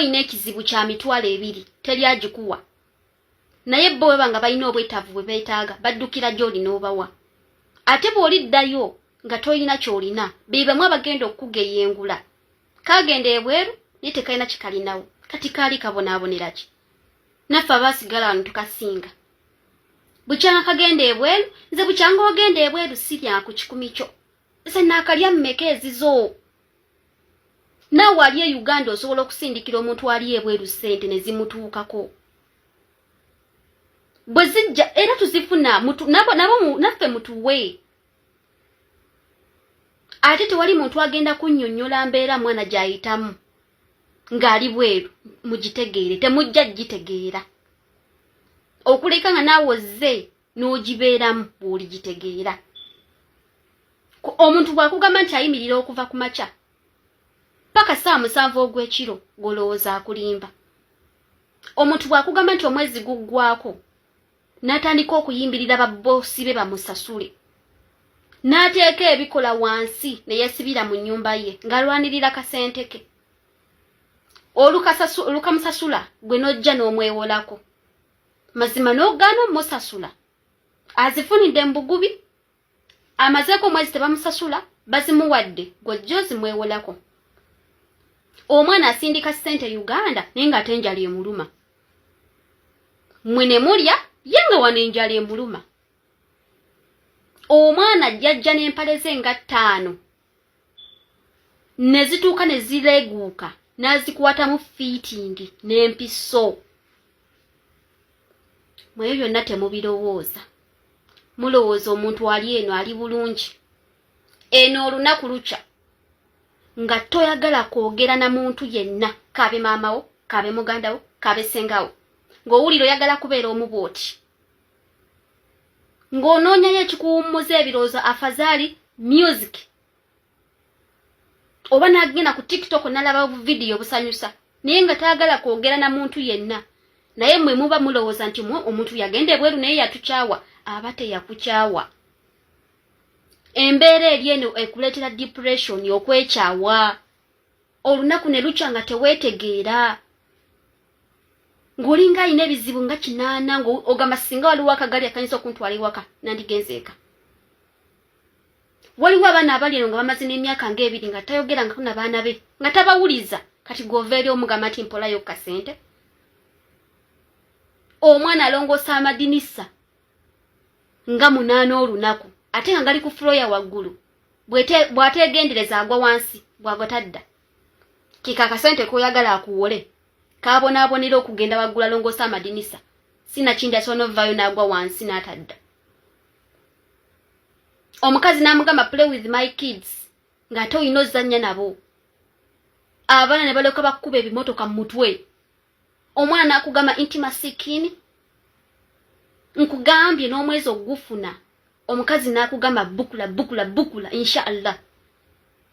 olina ekizibu kya 20,000, teri agikuwa. Naye bo bweba nga balina obwetaavu bwe beetaaga, baddukira gy'oli n'obawa. Ate bw'oliddayo nga tolina ky'olina, be bamu abagenda okukugeyengula. Kagenda ebweru naye tekalina kikalinawo. Kati kaali kabonaabonera ki? Naffe abaasigala wano tukasinga. Bukyanga kagenda ebweru, nze bukyanga ogenda ebweru sirya ku 100 kyo. Nze naakalya mmeka ezizo? Naawe ali e Uganda osobola okusindikira omuntu ali ebweru ssente ne zimutuukako. Bwe zijja era tuzifuna, nabo naffe mutuwe. Ate tewali muntu agenda kunnyonnyola mbeera mwana gy'ayitamu ng'ali bweru. Mugitegeere, temujja gitegeera okuleka nga naawe ozze n'ogibeeramu bw'oligitegeera. Omuntu bw'akugamba nti ayimirira okuva ku makya paka 7:00 ogw'ekiro, gw'olowooza akulimba. Omuntu bw'akugamba nti omwezi guggwako n'atandika okuyimbirira babboosi be bamusasule, n'ateeka ebikola wansi ne yeesibira mu nnyumba ye ng'alwanirira kasente ke, olukamusasula gwe n'ojja n'omwewolako mazima n'ogaana omusasula, azifunidde mu bugubi, amazeeko omwezi tebamusasula, bazimuwadde, gw'ojja ozimwewolako. Omwana asindika ssente Uganda naye ng'ate enjala emuluma. Mmwe ne mulya, ye nga wano enjala emuluma. Omwana ajjajja n'empale ze nga ttaano ne zituuka ne zireeguuka, n'azikwatamu fitting n'empiso. Mweyo byonna temubirowooza. Mulowooza omuntu ali eno ali bulungi. Eno olunaku lukya nga toyagala kwogera na muntu yenna, kaabe maamawo, kaabe mugandawo, kaabe ssengawo, ng'owulira oyagala kubeera omu bw'oti, ng'onoonyayo ekikuwummuza ebirowoozo, afazaali music, oba n'agenda ku TikTok n'alaba vidiyo busanyusa, naye nga tayagala kwogera na muntu yenna. Naye mmwe muba mulowooza nti mwe omuntu yagenda ebweru naye yatukyawa. Aba teyakukyawa. Embeera eri eno ekuleetera depression, okwekyawa. Olunaku ne lukya nga teweetegeera, ng'olinga alina ebizibu nga 80, ng'ogamba singa waliwo akagali akayinza okuntwala ewaka, nandigenze eka. Waliwo abaana abali eno nga bamaze n'emyaka ng'ebiri nga tayogerangako na baana be, nga tabawuliza. Kati gw'ova eri omugamba nti mpolayo kasente. Omwana alongoosa amadinisa nga 8 olunaku, ate nga gali ku floor ya waggulu. Bw'ateegendereza agwa wansi, bw'agwa tadda. Kika akasente k'oyagala akuwole kaabonaabonera okugenda waggulu alongoosa amadinisa, sinakindi asobola n'ovaayo n'agwa wansi n'atadda. Omukazi n'amugamba, "Play with my kids," ng'ate olina ozannya nabo. Abaana ne balyoka bakkuba ebimotoka mu mutwe. Omwana n'akugamba nti masikini, nkugambye n'omwezi ogufuna. Omukazi n'akugamba bukula, bukula, bukula, inshallah.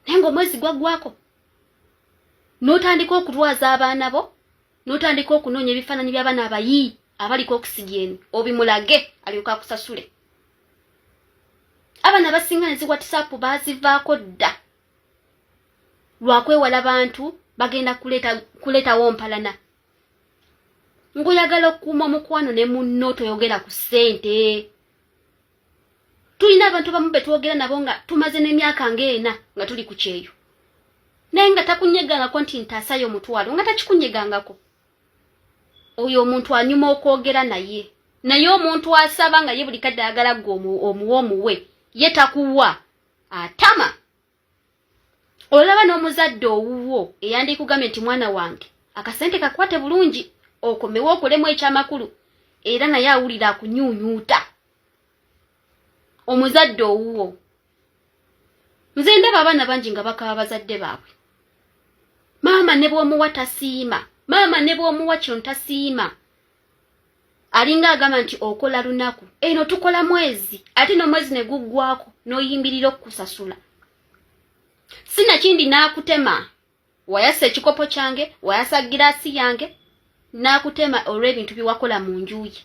Naye ng'omwezi gwaggwako, n'otandika okulwaza abaana bo, n'otandika okunoonya ebifaananyi by'abaana abayi abaliko oxygen obimulage alyoka akusasule. Abaana abasinga ne zi WhatsApp baazivaako dda lwakwewala bantu bagenda kuleetawo mpalana. Ng'oyagala okukuuma omukwano ne munno, toyogera ku ssente. Tulina abantu abamu be twogera nabo nga tumaze n'emyaka ng'ena nga tuli ku kyeyo, naye nga takunyegangako nti ntaasayo 10,000, nga takikunyegangako. Oyo omuntu anyuma okwogera naye. Naye omuntu asaba nga ye buli kadde ayagala gwe omuwe, omuwe, ye takuwa, atama. Olaba n'omuzadde owuwo eyandikugambye nti mwana wange, akasente kakwate bulungi, okomewo okolemu ekyamakulu, era naye awulira akunyuunyuuta. Omuzadde owuwo. Nze ndaba abaana bangi nga bakaba bazadde baabwe, maama ne bw'omuwa tasiima, maama ne bw'omuwa kino tasiima. Alinga agamba nti okola lunaku, eno tukola mwezi, ate n'omwezi ne guggwako n'oyimbirira okukusasula. Sinakindi n'akutema, wayasa ekikopo kyange, wayasa giraasi yange, n'akutema olw'ebintu bye wakola mu nju ye.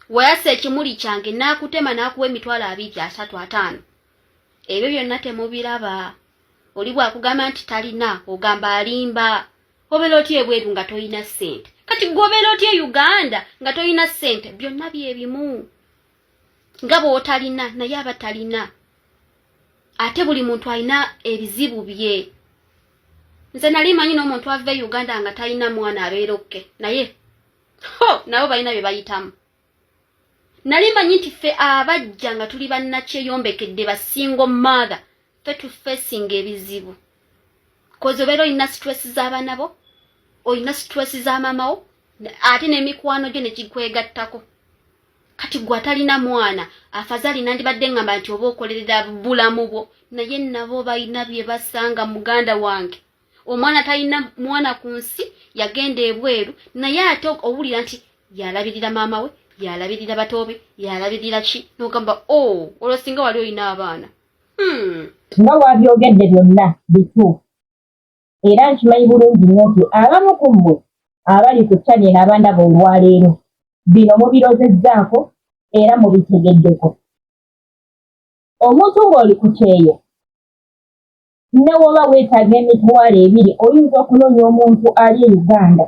Wayasa ekimuli kyange, n'akutema, n'akuwa 20,000, 30, 50. Ebyo byonna temubiraba. Oli bw'akugamba nti talina, ogamba alimba. Obeera otya ebweru nga tolina ssente? Kati gwe obeera otya e Uganda nga tolina ssente? Byonna byebimu nga bw'otalina, naye abatalina. Ate buli muntu alina ebizibu bye. Nze nali manyi n'omuntu ava e Uganda nga talina mwana abeera okay, naye ho, nabo balina bye bayitamu. Nali manyi nti ffe abajja nga tuli bannakyeyombekedde, ba single mother, ffe tufesinga ebizibu, 'cause obeera olina stress z'abaana bo, olina stress za maama wo, ate n'emikwano gyo nekikwegattako. Kati gwe atalina mwana, afazali nandibadde ngamba nti oba okolerera bulamu bwo, naye nabo balina bye basanga. Muganda wange, omwana talina mwana ku nsi, yagenda ebweru, naye ate owulira nti yalabirira maama we, yalabirira batoobe, yalabirira ki, nogamba o oh, olwo singa wali olina abaana. Nga wabyogedde byonna bituufu, era nkimanyi bulungi nnyo nti abamu ku mmwe abali ku channel abandaba olwaleero bino mubirozezzaako era mubitegeddeko. Omuntu ng'oli ku kyeyo, ne woba weetaaga 20,000, oyinza okunoonya omuntu ali e Uganda,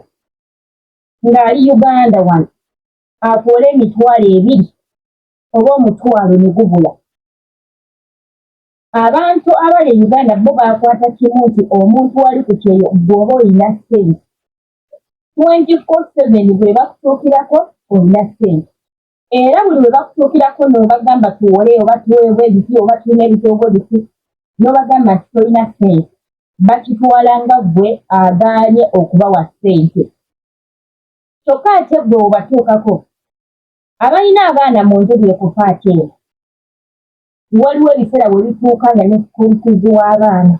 ng'ali Uganda wano, akuole 20,000 oba 1,000 ne gubula. Abantu abali e Uganda bo bakwata kimu nti omuntu wali ku kyeyo, gw'oba olina ssente 24/7, bwe bakutuukirako olina ssente. Era buli lwe bakutuukirako n'obagamba tuwole oba tuweebwa ebiti oba tulina ebitoogo biti, n'obagamba nti tolina ssente, bakitwala nga ggwe agaanye okubawa ssente. Kyokka ate ggwe obatuukako abalina abaana mu nju byekufa ate eno waliwo ebiseera bwe bituuka nga ne school fees w'abaana,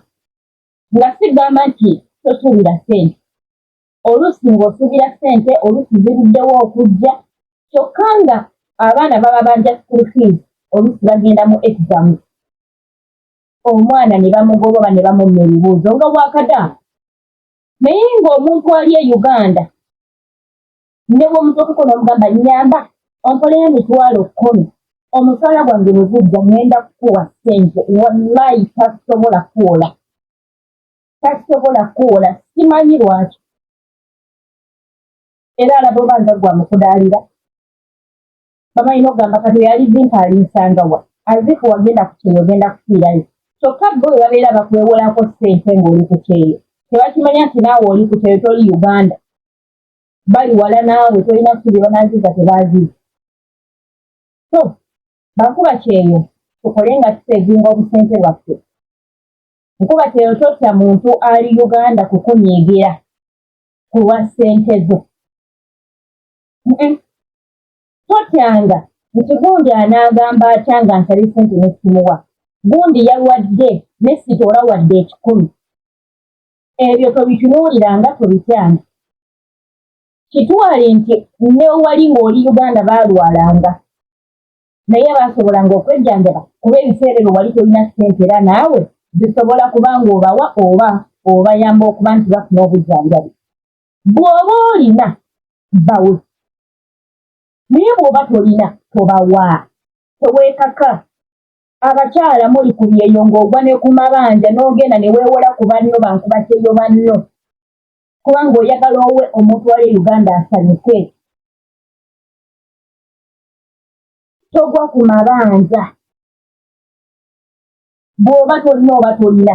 nga sigamba nti tosuubira ssente, oluusi ng'osuubira ssente, oluusi ziruddewo okujja, kyokka nga abaana baba banja school fees, oluusi bagenda mu exams, omwana ne bamugoba oba ne bamumma ebibuuzo nga bwakadaama. Naye ng'omuntu ali e Uganda, ne bw'omutuukako n'omugamba, "Nnyamba ompoleyo 10,000, omusaala gwange bwe gujja ŋŋenda kukuwa ssente," wallayi tasobola kuwola, tasobola kuwola. Simanyi lwaki. Era alaba oba nga gwa mukudaalira, bamanyi n'okugamba kati yali zimpa alinsangawa azifu wagenda ku kyeyo, ogenda kufiirayo. Kyokka bo bwe babeera bakwewolako ssente ng'oli ku kyeyo, tebakimanya nti naawe oli ku kyeyo, toli Uganda, bali wala naawe, tolina ssuubi banaaziza tebaaziza. So bankuba kyeyo, tukole nga tusevinga obusente bwaffe. Nkuba kyeyo, totya muntu ali Uganda kukunyiigira ku lwa ssente zo. Totyanga nti gundi anaagamba atya nga nsabye ssente nesimuwa, gundi yalwadde nesitoola wadde 100. Ebyo tobitunuuliranga, tobityanga. Kitwale nti ne wali ng'oli Uganda baalwalanga, naye baasobolanga okwejjanjaba, kuba ebiseera ebyo wali tolina ssente era naawe zisobola kuba ng'obawa oba obayamba okuba nti bafuna obujjanjabi. Bw'oba olina bawe, naye bw'oba tolina tobawa, teweekaka. Abakyala muli ku byeyo ng'ogwa ne ku mabanja, n'ogenda ne weewola ku banno, bankuba kyeyo banno, kubanga oyagala owe omuntu wali e Uganda asanyuke. Togwa ku mabanja. Bw'oba tolina, oba tolina.